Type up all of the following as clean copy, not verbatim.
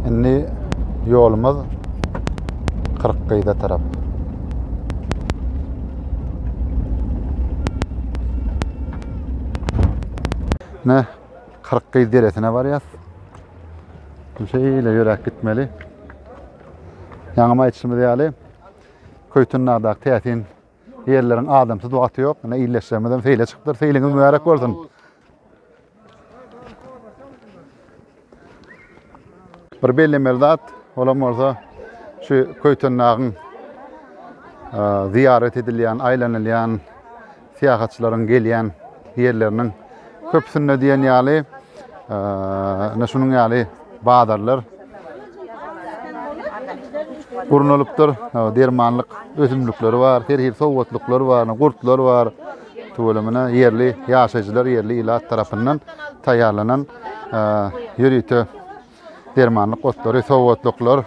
Indi ýolumyz Kyrkgyza tarap. Ne Kyrkgyz deresine barýas. Şeýle ýöräp gitmeli. Ýaňam aýdyşymyz ýaly, Köýtendagdaky täsin ýerleriň adamsyz wagty ýok. Ine illeşlerimiz hem seýle çykypdyr. Seýliňiz mübärek bolsun. Bir bellemeli zat, olam bolsa şu Köýtendagyň zyýarat edilýän, aýlanylýan, syýahatçylaryň gelýän ýerleriniň köpüsinde diýen ýaly ine şunuň ýaly bazarlar gurnalypdyr. Dermanlyk ösümlikleri bar, her hili sowgatlyklar bar, gurtlar bar. Tüwelemine ýerli ýaşaýjylar, ýerli ilat tarapyndan taýýarlanan ýörite dermanlyk otlary, sowgatlyklar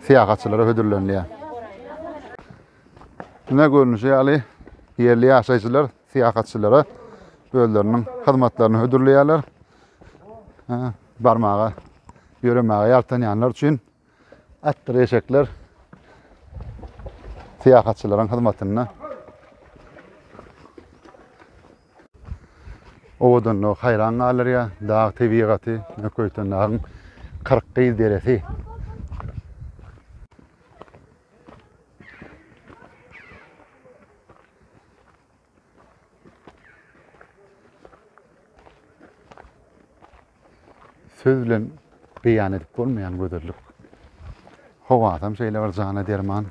syýahatçylara hödürlenilýär. Ine görnüşi ýaly ýerli ýaşaýjylar syýahatçylara özleriniň hyzmatlaryny hödürleýärler. Barmaga, ýöremäge ýaltanýanlar üçin atdyr eşekler syýahatçylaryň hyzmatynda. Owadanlygy haýran galdyrýar. Dag tebigaty, Köýtendagyň Kyrkgyz deresi. Söz bilen beýan edip bolmaýan gözellik. Howasam şeýle bir jana derman.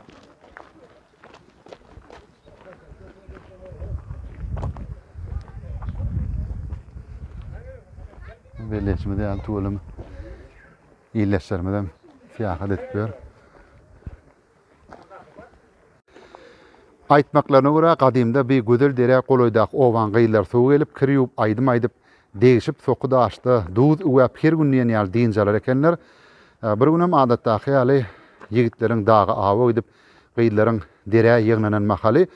Belleýşimiz ýaly tüweleme ildeşlerimiz hem syýahat edip ýör. Aýtmaklaryna görä, gadymda bi gözel derä golaýdaky obaň gyzlary suwa gelip, kir ýuwup, aýdym aýdyp, degşip, soky daşda duz üwäp her gün diýen ýaly dynç alar ekenler. Bir günem adatdaky ýaly ýigitleriň daga awa gidip, gyzlaryň derä ýygnanan mahaly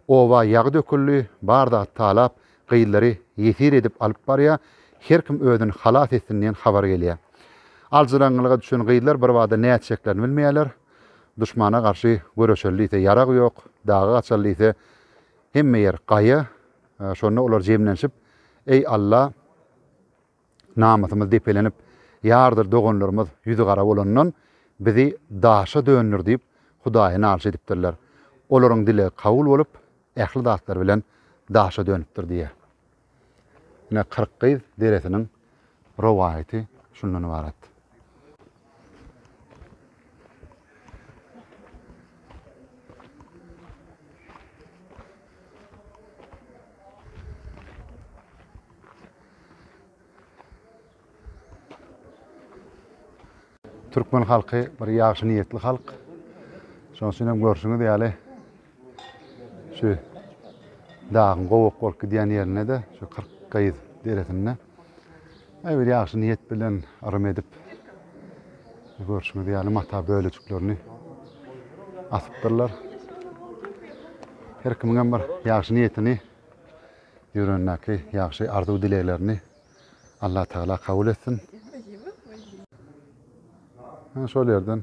oba ýagy döküldi, bar zat talap, gyzlary ýesir edip alyp barýar, her kim özüni halas etsin diýen habar gelýär. Aljyraňňylyga düşen gyzlar birbada nätjeklerini bilmeýärler. Duşmana garşy göreşeli diýse ýarag ýok, daga gaçaly diýse hemme ýer gaýa. Şonda olar jemlenişip, Eý, Alla! Namysymyz depelenip, ýardyr doganlarymyz ýüzi gara bolandan, bizi daşa döndür diýip, Hudaýa nalyş edipdirler. Olaryň dilegi kabul bolup, ähli zatlary bilen daşa dönüpdir diýýär. Ine, Kyrkgyz deresiniň rowaýaty şundan ybarat. Türkmen halky bir ýagşy niýetli halk. Şonuň üçin hem görşüňiz ýaly şu dagyň gowak bolup gidýän ýerinde-de şu 40 gyz deresinde Aý bir ýagşy niýet bilen yrym edip görşüňiz ýaly mata bölejiklerini asypdyrlar. Her kimiň hem bir ýagşy niýetini ýüregindäki ýagşy arzuw dileglerini Allah Tagala kabul etsin. Şol ýerden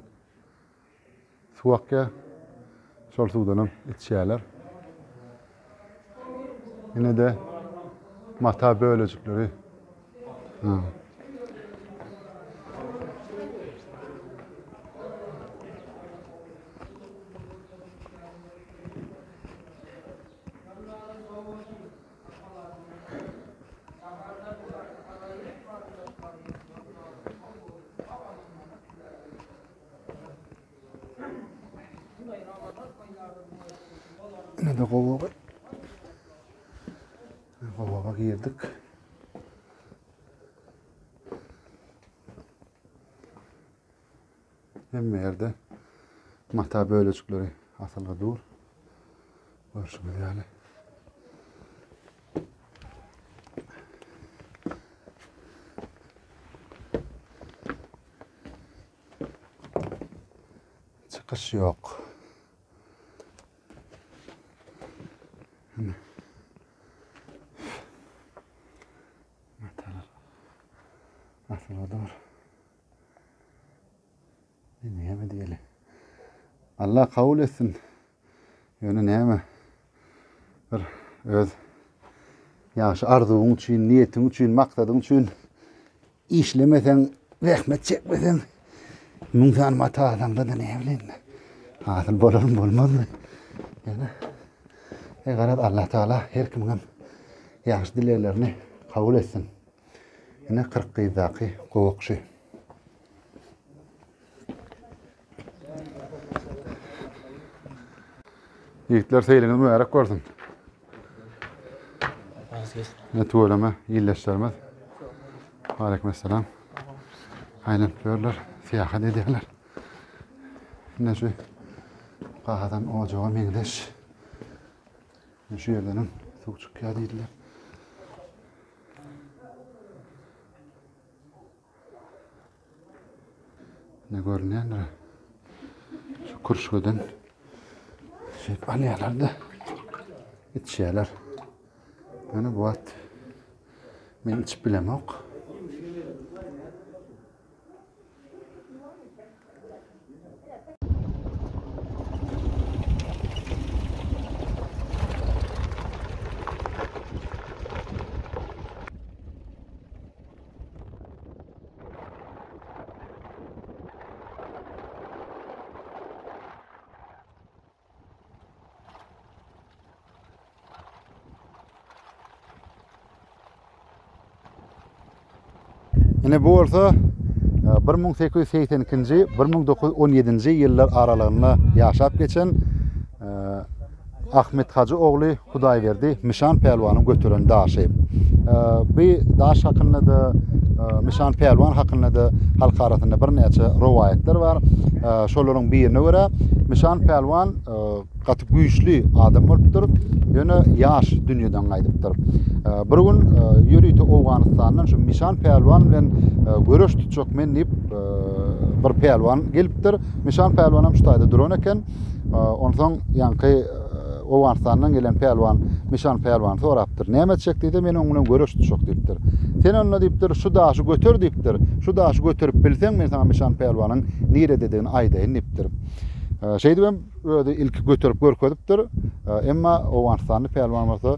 Suw akýar. Şol suwdanam içýärler. Ine-de mata bölejikleri. Ha. Ine-de gowagy. Gowaga girdik. Hemme ýerde mata bölejikleri asylgy dur. Görşüňiz ýaly. Çykyş ýok. Matalar asylgy dur. Allah kabul etsin. Ýöne näme? Bir öz ýagşy arzuwyň üçin, niýetiň üçin, maksadyň üçin işlemeseň, zähmet çekmeseň, müň sany mata alsaňda-da näme bileýin. Hasyl bolarmy, bolmazmy? Ýöne e garaz Allah Taala her kimiň hem ýagşy dileglerini kabul etsin. Ine 40 gyzdaky gowak şu. Ýigitler seýliňiz mübärek bolsun. Ne tüweleme ildeşlerimiz. Aleyküm esselam. Aýlanyp ýörler, syýahat edýärler. Ine şu gazan ojaga meňzeş. Şu ýerden hem suw çykýar diýdiler. Ne görünýändir. Şu kürşgeden şeýdip alýarlar-da içýärler. Ýöne bu wagt men içip bilemok. Ine bu bolsa 1882-nji, 1917-nji ýyllar aralygynda ýaşap geçen e, Ahmet hajy ogly Hudaýberdi Mişan pälwanyň göteren daşy. Bu daş hakynda-da, Mişan pälwan hakynda-da halk arasynda birnäçe rowaýatlar bar. Şolaryň birine görä, Mişan pälwan gaty güýçli adam bolupdyr, ýöne ýaş dünýeden gaýdypdyr. Bir gün ýörite Owganystandan şu Mişan pälwan bilen göreş tutjak men diýip bir pälwan gelipdir. Mişan pälwan hem şu taýda duran eken. Onsoň ýaňky Owganystandan gelen pälwan Mişan pälwany sorapdyr. Näme etjek diýse, men oň bilen göreş tutjak diýipdir. Sen onda diýipdir, şu daşy göter diýipdir. Şu daşy göterip bilseň, men saňa Mişan pälwanyň nirededigini aýdaýyn diýipdir. Şeýdibem özi ilki göterip görkezipdir. Emma owganystanly pälwan bolsa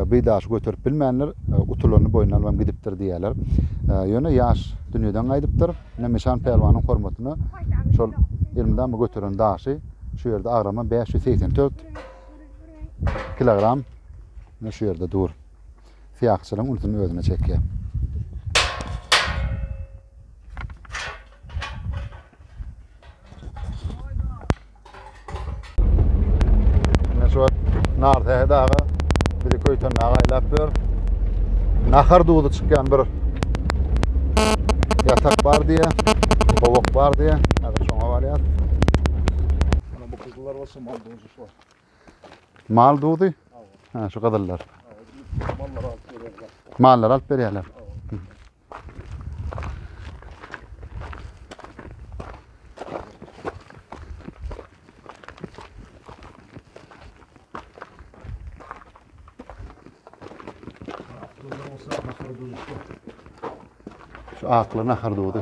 bu daşy göterip bilmändir, utulanyny boýnuna alybam gidipdir diýýärler. Ýöne ýaş dünýeden gaýdypdyr. Ine Mişan pälwanyň hormatyna şol elmydama göteren daşy şu ýerde agramy 584 kilogram ine şu ýerde dur. Syýahatçylaryň ünsüni özüne çekýär. Ine şu wagt Narsähet aga bizi Köýtendaga aýlap ýör. Nahar duzy çykýan bir ýatak bar diýe, gowak bar diýe. Häzir şoňa barýas. Ana bu gyzyllar bolsa mal duzy şu. Mal duzy? Ha, şu gyzyllar. Mallar alyp berýärler. Mallar alyp berýärler. Şu akly nahar duzy.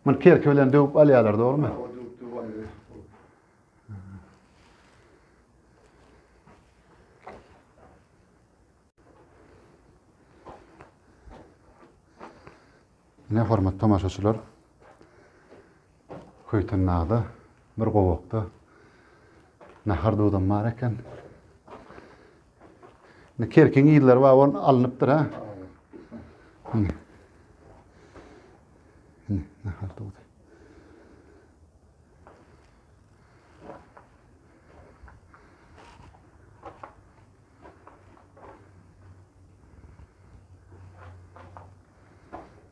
Muny kerki bilen döwüp alýarlar, dogrumy? Ine hormatly tomaşaçylar, Köýtendagda bir gowakda nahar duzam bar eken. Ine kerkiň yzlary bar, ol alnypdyr ha. Ine. Ine nahar duzy.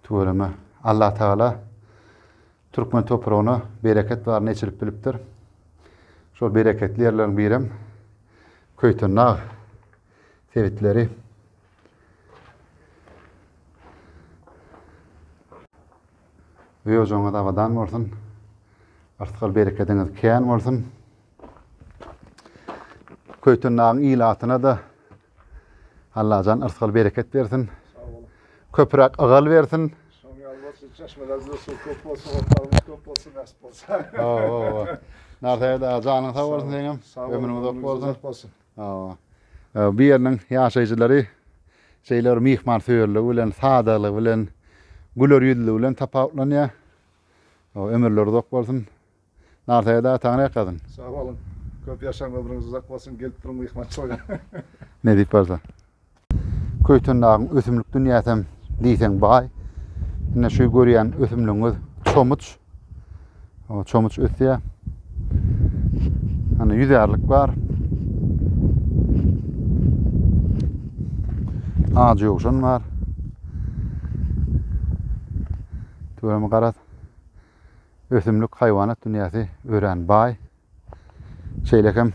Tüweleme. Allah Tagala türkmen topragyna bereket baryny eçilip bilipdir. Şol bereketli ýerleriň birem Köýtendag sebitleri. Öý-ojagyňyz abadan bolsun. Yrsgal-berekediňiz kän bolsun. Köýtendagyň ilatyna-da Allajan yrsgal-bereket bersin. Köpräk ygal bersin. Çeşmelerde suw köp bolsun, otlarymyz köp bolsun, nesip bolsa. Hawa, hawa. Narsähet aga janyň sag bolsun seňem. Ömrüň uzak bolsun. Uzak bolsun. Hawa. Bu ýeriniň ýaşaýjylary şeýle bir myhmansöýerligi bilen, sadalygy bilen, güler ýüzlüligi bilen tapawutlanýar. Ömürleri uzak bolsun. Narsähet aga taňry ýalkasyn. Sag boluň. Köp ýaşaň, ömrüňiz uzak bolsun. Gelip duruň myhmançylyga. Nesip bolsa. Köýtendagyň ösümlik dünýäsem diýseň baý. Ine şu görýän ösümligiňiz çomuç. O çomuç ösýär. Ana ýüzärlik bar. Ajy ýowşan bar. Tüweleme garaz. Ösümlik, haýwanat dünýäsi örän baý. Şeýle hem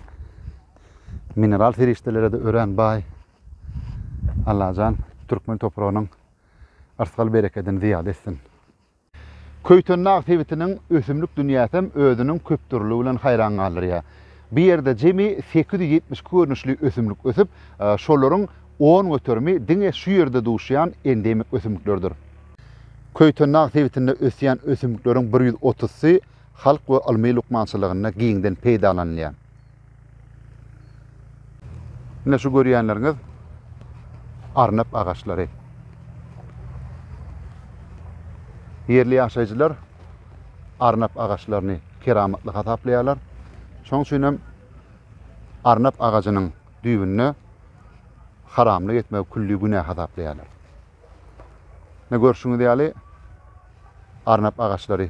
mineral serişdelere-de örän baý. Allajan türkmen topragynyň yrsgal berekedini zyýada etsin. Köýtendag sebitiniň ösümlik dünýäsem özüniň köpdürlüligi bilen haýran galdyrýar. Bu ýerde jemi 872 görnüşli ösümlik ösüp, şolaryň on göterimi diňe şu ýerde duşýan endemik ösümliklerdir. Köýtendag sebitinde ösýän ösümlikleriň bir ýüz otuzsy halk we ylmy lukmançylygynda giňden peýdalanylýar. Ine şu görýänleriňiz arnap agaçlary. Ýerli ýaşaýjylar arnap agaçlaryny keramatly hasaplaýarlar. Şonuň üçin hem arnap agajynyň düýbünde haramlyk etmegi külli günä hasaplaýarlar. Ine görşüňiz ýaly arnap agaçlary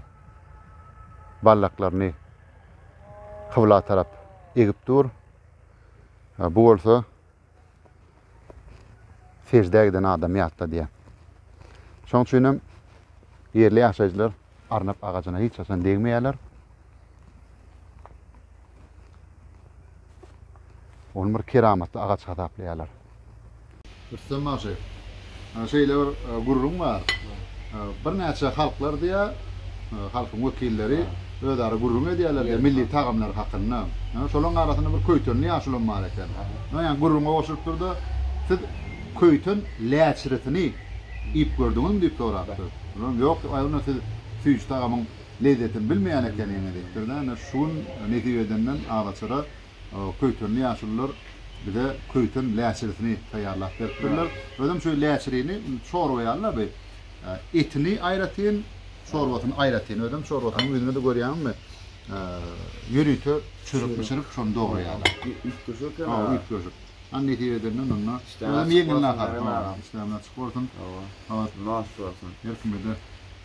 ballaklaryny kybla tarap egip dur. Bu bolsa seždä giden adamy ýatladýar. Şonuň üçin hem ýerli ýaşaýjylar arnap agajyna hiç haçan degmeýärler. Ony bir keramatly agaç hasaplaýarlar. Rüstem bagşy, şeýle bir gürrüň bar. Birnäçe halklar diýýär, halkyň wekilleri özara gürrüň edýärler diýýär, milli tagamlar hakynda. Şolaryň arasynda bir köýtenli ýaşulam bar eken. Ýa gürrüňe goşulypdyr-da, siz köýten läçirisini iýip gördüňizmi diýip sorapdyr. Olam ýok diýip, aý onda siz süýji tagamyň lezzetini bilmeýän ekeniňiz diýipdir-de. Ine şu gün nesip edenden azaçara Köýtenli ýaşulular bize köýten läçirisini taýýarlap beripdirler. Özem şu läçirini çorba ýaly-da bu. Etini aýratyn, çorbasyny aýratyn. Özem çorbasynyň ýüzüne-de görýäňmi, ýörite çörek bişirip, şony dograýarlar. Üýtgeşik eken. Hawa, üýtgeşik. Hany nesip edenden onda. Özem ýeňil nahar. Işdämiz açyk bolsun. Hawa. Nos bolsun. Her kime-de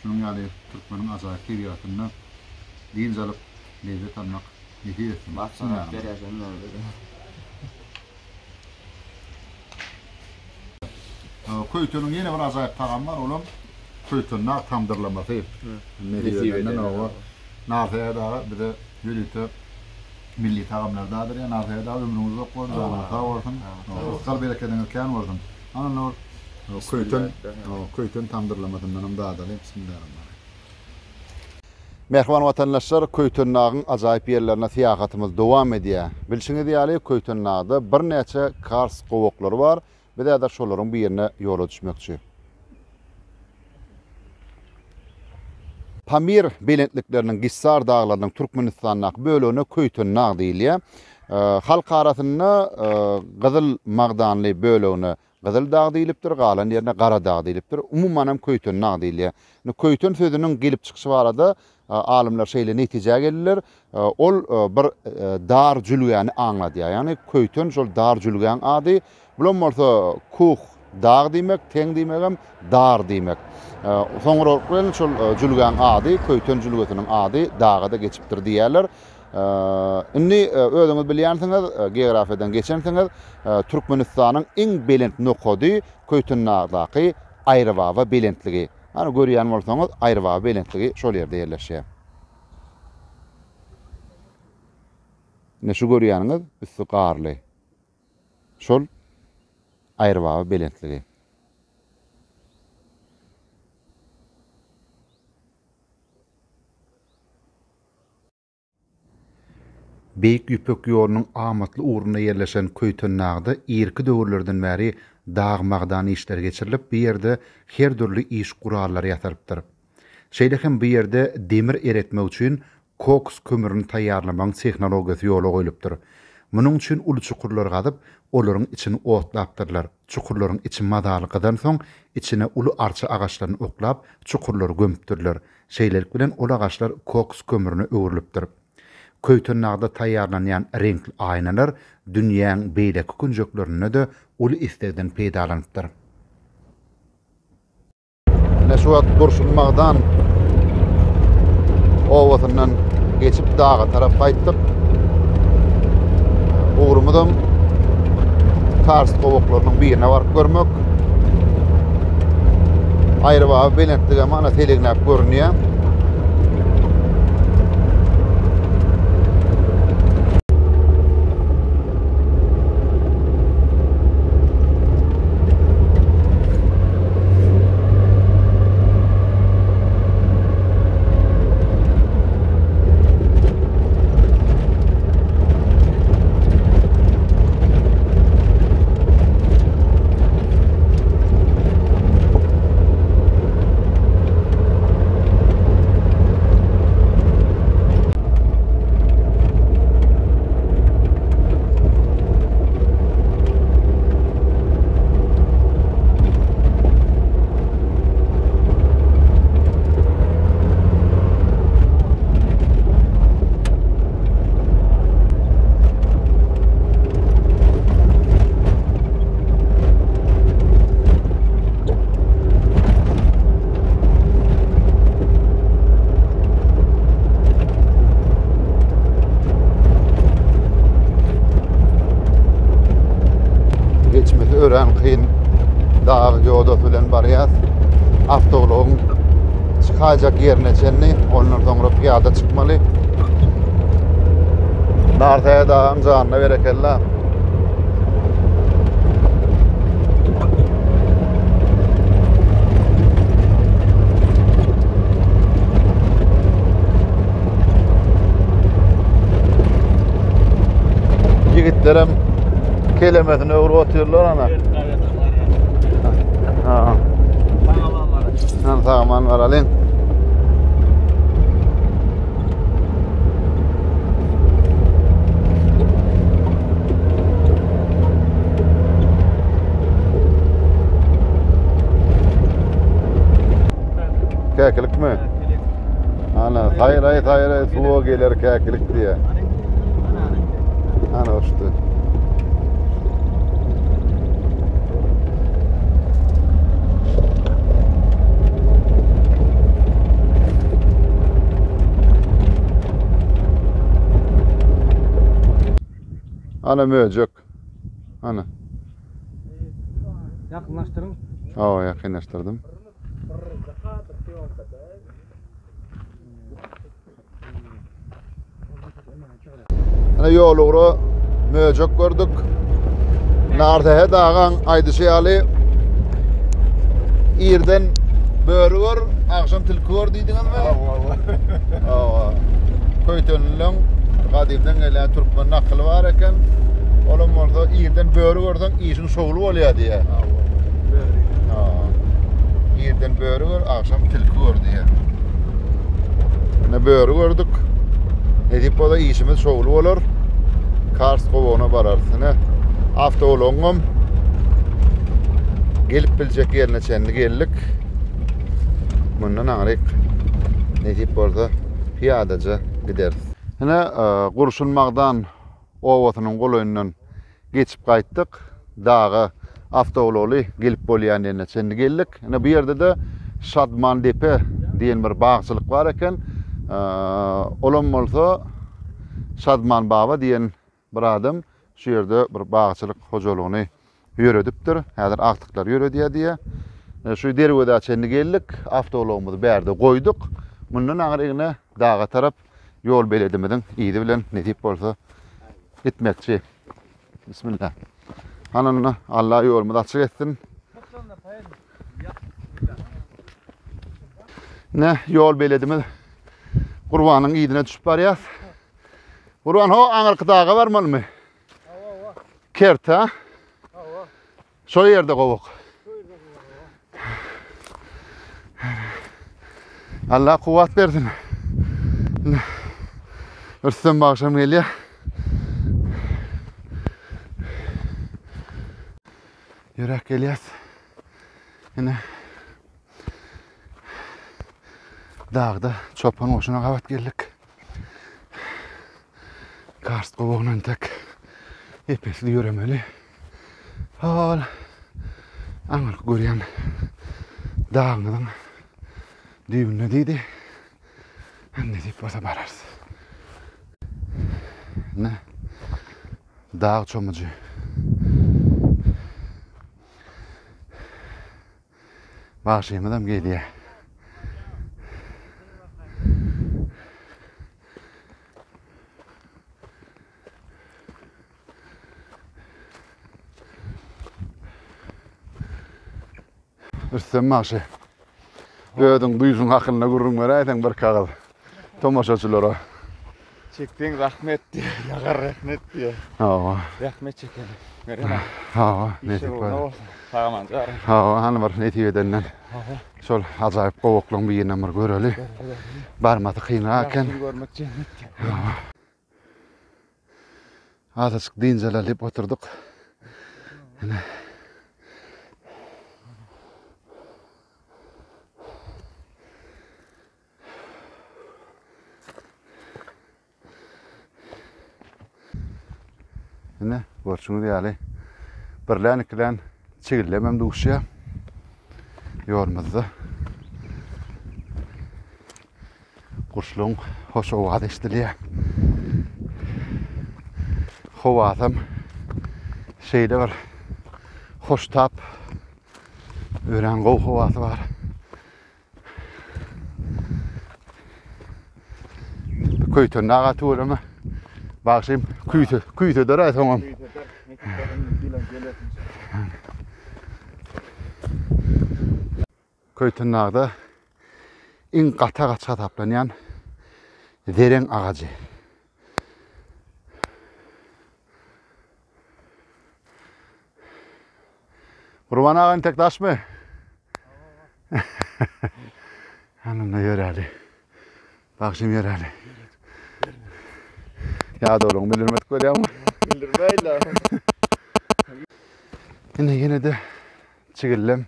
şunuň ýaly türkmeniň ajaýyp tebigatynda dynç alyp, lezzet almak Nesip etsin. Maslahat berýär şonda bize. Köýteniň ýene bir ajaýyp tagamy bar, olam köýten nag tamdyrlamasy. Nesip edenden oba. Narsähet aga bize ýörite milli tagamlary dadyrýar. Narsähet aga ömrüňiz uzak bolsun, janyňyz sag bolsun. Rysgal berekediňiz kän bolsun. Ana indi bir köýten, köýten tamdyrlamasyndanam dadaly. Bismillahirrahmanirrahim. Mähriban watandaşlar, Köýtendagyň ajaýyp ýerlerine syýahatymyz dowam edýär. Bilşiňiz ýaly, Köýtendagda birnäçe karst gowaklary bar. Biz häzir şolaryň birine ýola düşmekçi. Pamir belentlikleriniň Gissar daglarynyň Türkmenistandaky bölegine Köýtendag diýilýär. Halk arasynda gyzyl magdanly bölegine Gyzyl dag diýlipdir, galan ýerine Gara dag diýlipdir. Umumanam Köýten dag diýilýär. Indi Köýten sözüniň gelip çykyşy barada alymlar şeýle netijä geldiler. Ol bir dar jülgäni aňladýar. Ýagny Köýten şol dar jülgäň ady. Bulam bolsa Kuh dag diýmek, teň diýmegem dar diýmek. Soňra bilen şol jülgäň ady, Köýten jülgesiniň ady daga-da geçipdir diýýärler. Indi özüňiz bilýänsiňiz, geografiýadan geçensiňiz, Türkmenistanyň iň belent nokady Köýtendagdaky Aýrybaba belentligi. Hany görýän bolsaňyz, Aýrybaba belentligi şol ýerde ýerleşýär. Ine şu görýäniňiz üsti garly. Şol Aýrybaba belentligi. Beýik Ýüpek ýolunyň amatly ugrunda ýerleşen Köýtendagda irki döwürlerden bäri dag-magdan işleri geçirilip, bu ýerde her dürli iş gurallary ýasalypdyr. Şeýle hem bu ýerde demir eretmek üçin koks kömürini taýýarlamagyň tehnologiýasy ýola goýlupdyr. Munuň üçin uly çukurlar gazyp, olaryň içini otlapdyrlar. Çukurlaryň içi mazaly gyzansoň, içine uly arça agaçlaryny oklap, çukurlary gömüpdirler. Şeýlelik bilen ol agaçlar koks kömrüne öwrülipdir. Köýtendagda taýýarlanýan reňkli aýnalar dünýäň beýleki künjeklerinde-de uly islegden peýdalanypdyr. Ine şu wagt Gurşun magdan obasyndan geçip daga tarap gaýtdyk. Ugrumyzam Karst gowaklarynyň birine baryp görmek. Aýrybaba belentligem ana seleňläp görünýär. Geçmesi örän kyn dag ýodasy bilen barýas. Awtoulagyň çykaýjak ýerine çenli, ondan soňra pyýada çykmaly. Narsähet agaň janyna berekella. Ýigitlerem kelemesini öwrüp otyrlar ana. Ha. Sag aman baralyň. Käkilikmi? Ana, saýraý saýraý suwa geler käkilik diýe. Ana uçdy. Ana möjek. Ana. Ýakynlaşdyryň. Hawa, ýakynlaşdyrdym. Ana ýol ugra möjek gördük. Narsähet agaň aýdyşy ýaly irden böri gör, agşam tilki gör diýdiňizmi? Hawa. Hawa. Köýtenlileň gadymdan gelýän türkmen nakyly bar eken. Olam bolsa irden böri görseň işiň şowly bolýar diýýär. Hawa. Böri. Hawa. Irden böri gör, agşam tilki gör diýýär. Ine böri gördük. Nesip bolsa işimiz şowly bolar. Kars gowagyna bararys. Ine awtoulagyňam gelip biljek ýerine çenli geldik. Mundan aňryk nesip bolsa pyýadaja gideris. Ine e, Gurşun magdan obasynyň golaýyndan geçip gaýtdyk. Daga awtoulagly gelip bolýan ýerine çenli geldik. Ine bu ýerde-de Şadman depe diýen bir bagçylyk bar eken. Olam bolsa Şadman baba diýen bir adam şu ýerde bir bagçylyk hojalygyny ýöredipdir. Häzir agtyklary ýöredýär diýýär. Şu derwezä çenli geldik. Awtoulagymyzy bärde goýduk. Mundan aňry ine daga tarap ýol beledimiziň yzy bilen nesip bolsa gitmekçi. Bismillah. Hananda Allah ýolumyzy açyk etsin. Ne ýol beledimiz Gurbanyň yzyna düşüp barýas. Gurban ho aňyrky daga barmalymy? Hawa, hawa. Kert ha? Hawa. Şo ýerde gowak. Allah kuwwat bersin. Rüstem bagşam gelýär. Ýöräp gelýäs. Ine. Dagda çopan goşuna gabat geldik. Karst gowagyndan tek epesli ýöremeli. Hol aňyrky görýän dagyňyzyň düýbünde diýdi. Nesip bolsa bararys. Ine dag çomujy. Bagşymyzam gelýär. Rüstem bagşy. Özüň duýşuň hakynda gürrüň beräýseň bir kagyz tomaşaçylara. Çekseň zahmet diýýär, ýagar rehnet diýýär. Hawa. Zähmet çekeli. Merhaba. Hawa, nesip bolsa. Sag-aman jaryň. Hawa, hany bir nesip edenden. Hawa. Şol ajaýyp gowaklaryň birinem bir göreli. Barmasy kynrak eken. Ýagşyny görmek jennet diýýär. Hawa. Azajyk dynç alaly diýip oturdyk. Ine. Ine, görşüňiz ýaly, birlän-ikilän çigildemem duşýar ýolumyzda. Guşlaryň hoş owazy eşidilýär. Howasam şeýle bir hoştap, örän gowy howasy bar. Köýten daga tüweleme. Bagşym küýse, küýseder-aý soňam. Köýten dagda iň gaty agaç hasaplanýan zereň agajy. Gurban aga entek daşmy? Anında ýöräli. Bagşym ýöräli. Ýadawlygyňy bildirmedik bolýarmy? Bildirmäýle. Ine ýene-de çigillem.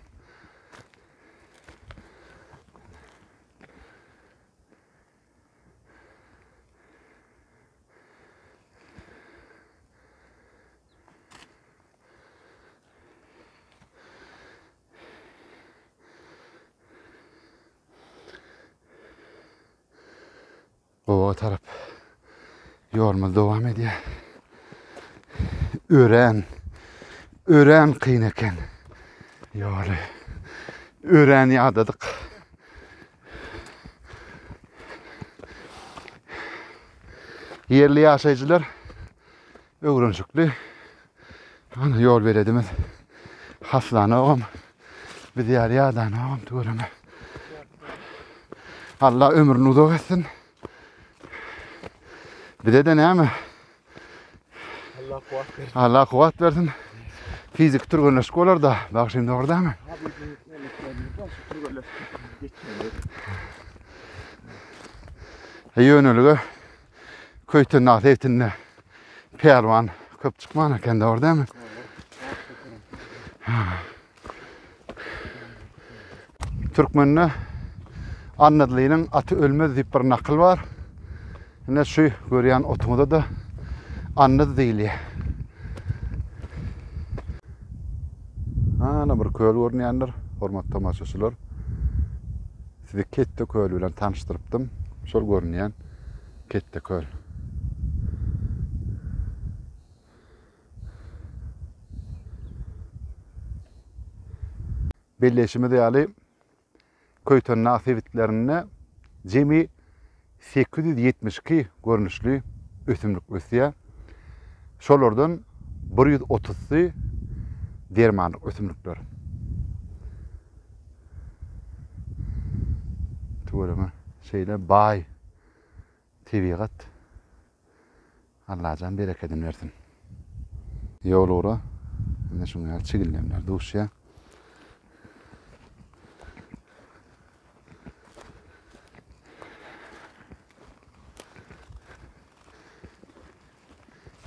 Gowaga tarap ýolumyz dowam edýär. Örän, örän kyn eken ýoly. Örän ýadadyk. Ýerli ýaşaýjylar öwrenşikli. Ana ýol beledimiz haslanogam, biz ýaly ýadanogam tüweleme. Allah ömrüni uzak etsin. Bize de näme? Allah kuwwat bersin. Allah kuwwat bersin. Fiziki türgenleşik bolar da, bagşym dogry dämi? Ýönelige Köýtendag sebitinde pälwan köp çykman eken dogry dämi? Türkmende Annadlynyň aty ölmez diýip bir nakyl bar. Ine şu görýän otuňyza-da annyz diýilýär. Ana bir köl görünýändir, hormatly tomaşaçylar. Sizi Ketde köli bilen tanyşdyrypdym. Şol görünýän Ketde köl. Belleýşimiz ýaly, Köýtendag sebitlerinde jemi 872 görnüşli ösümlik ösýär. Şolardan bir ýüz otuzsy dermanlyk ösümlikler. Tüweleme şeýle baý tebigat. Allajan berekedini bersin. Ýol ugra ine şuň ýaly çigildemler duşýar.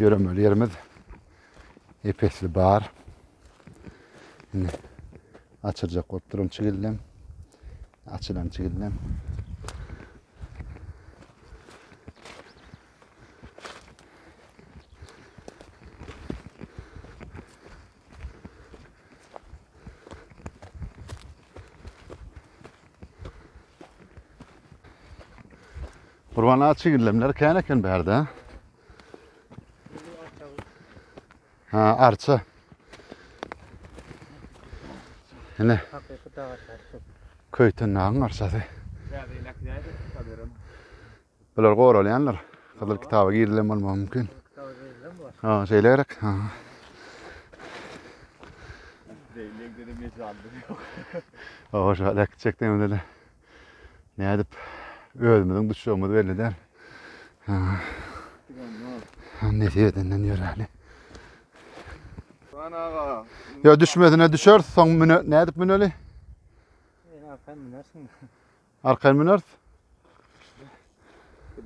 Ýöremeli ýerimiz epesli bar. Indi açyljak bolup duran çigildem. Açylan çigildem. Gurban aga çigildemler kän eken bärde. Ha, arça. Ine. Hakyky dag arçasy. Köýten dagyň arçasy. Bular goralýanlar. Gyzyl kitaba girilen bolmagy mümkin. Ha, şeýle gerek. Ha. Oho, şu alak çekdi öyle. Nädip özümiziň düşjegimiz belli däl. Ha. Nesip edenden ýöräli. Ýa düşmesine düşeris, soň müne, nädip müneli? Arkaýyn münersiň. Arkaýyn müneris.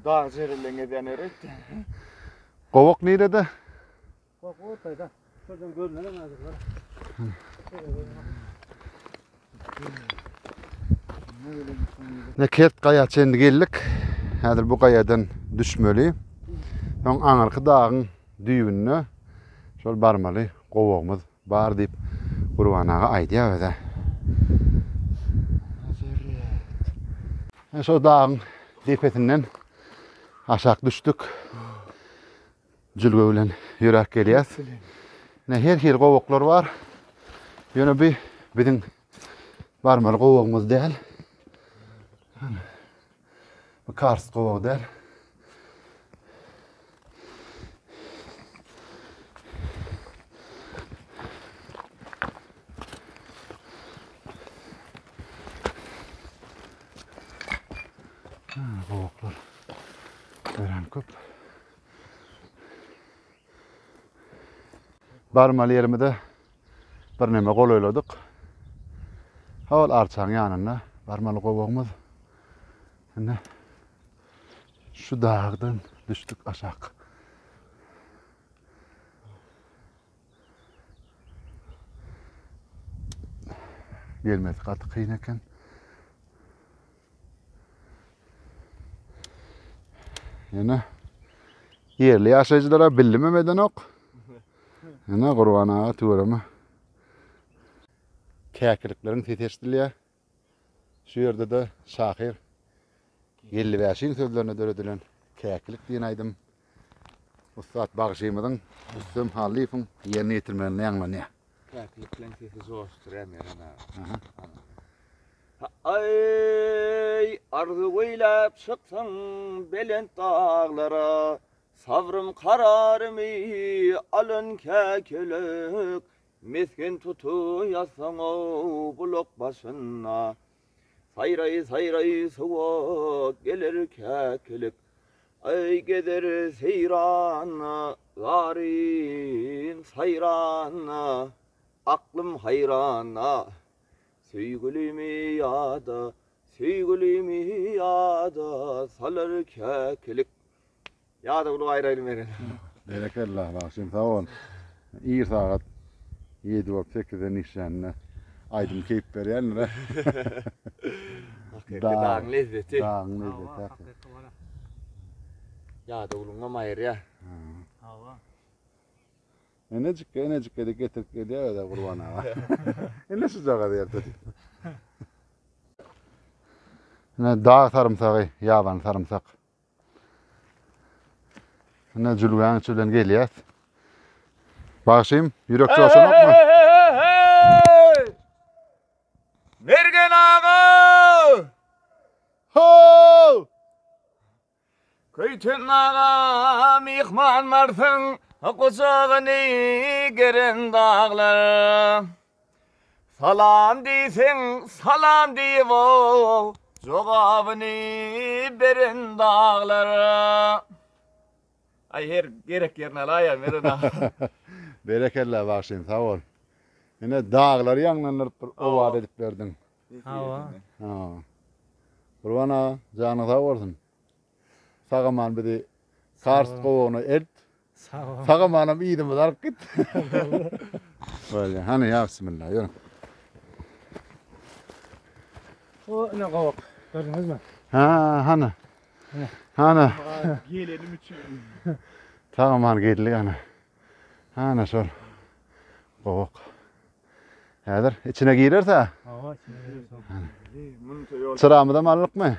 Dag jerelen gezýän ýeri. Gowak nirede? Gowak ortaýda. Şuradan görünene häzir bar. Ne kert gaýa çenli geldik. Häzir bu gaýadan düşmeli. Soň aňyrky dagyň düýbünde şol barmaly gowagymyz Bar diýip Gurban aga aýdýar özä. Şo dagyň depesinden aşak düşdük. Jülge bilen ýöräp gelýäs. Ne her hili gowaklar bar. Ýöne bu biziň barmaly gowagymyz däl. Bu karst gowagy däl. Gowaklar örän köp. Barmaly ýerimize birneme golaýladyk. Hol arçaň ýanynda barmaly gowagymyz. Indi şu dagdan düşdük aşak. Gelmesi gaty kyn eken. Ýene ýerli ýaşaýjylara billimem edenok. Ýene Gurban aga tüweleme. Käkilikleriň sesi eşidilýär. Şu ýerde-de şahyr Geldi Bäşiň sözlerine döredilen Käkilik diýen aýdym ussat bagşymyzyň Rüstem Hallyýewiň ýerine ýetirmeginde ýaňlanýar. Käkilikleň sesi joşdurýar Meren aga. Aý, arzuw eýläp çyksaň belent daglara, Sabrym kararymy alan käkelek, Mesgen tutuýasaň-ow bulak başynda, Saýraý-saýraý suwa geler käkilik. Aý, gezer seýran, zaryn saýran, Aklym haýran, Söýgülimi ýada, söýgülimi ýada salar käkilik. Ýada uly aýraýly meren. Berekella bagşym sag bol. Ir sagat 7 bolup 8-den geçýände aýdym keýp berýändir. Hakyky dagyň lezzeti. Dagyň lezzeti hakyky. Ýada ulyňam aýyrýar. Hawa. Enejikge, enejikge diýip getirip gelýär özä Gurban aga. Ine şujagaz ýerde diýip. Ine dag sarymsagy, ýabany sarymsak. Ine jülgäň içi bilen gelýäs. Bagşym, ýürek joşanokmy? Mergen aga! How! Köýten aga myhman barsyň, gujagyny geren daglar. Salam diýseň, salam diýip-ow, jogabyny beren daglar. Aý her gerek ýerini alaýa Meren aga. Berekella bagşym sag bol. Ine daglary ýaňlandyryp bir owaz edip berdiň. Hawa. Ha. Gurban aga, janyň sag bolsun. Sag aman bizi Karst gowagyna elt. Sag bol. Sag amanam yzymyzy alyp git. Bolýar. Hany ýa bismillah ýörüň. O ine gowak. Gördüňizmi? Ha, hany. Hany. Gelenim üçin. Sag aman geldik ana. Hana şol. Gowak. Häzir içine girerse. Hawa, içine girerse. Munça ýol. Çyramyzam aldykmy?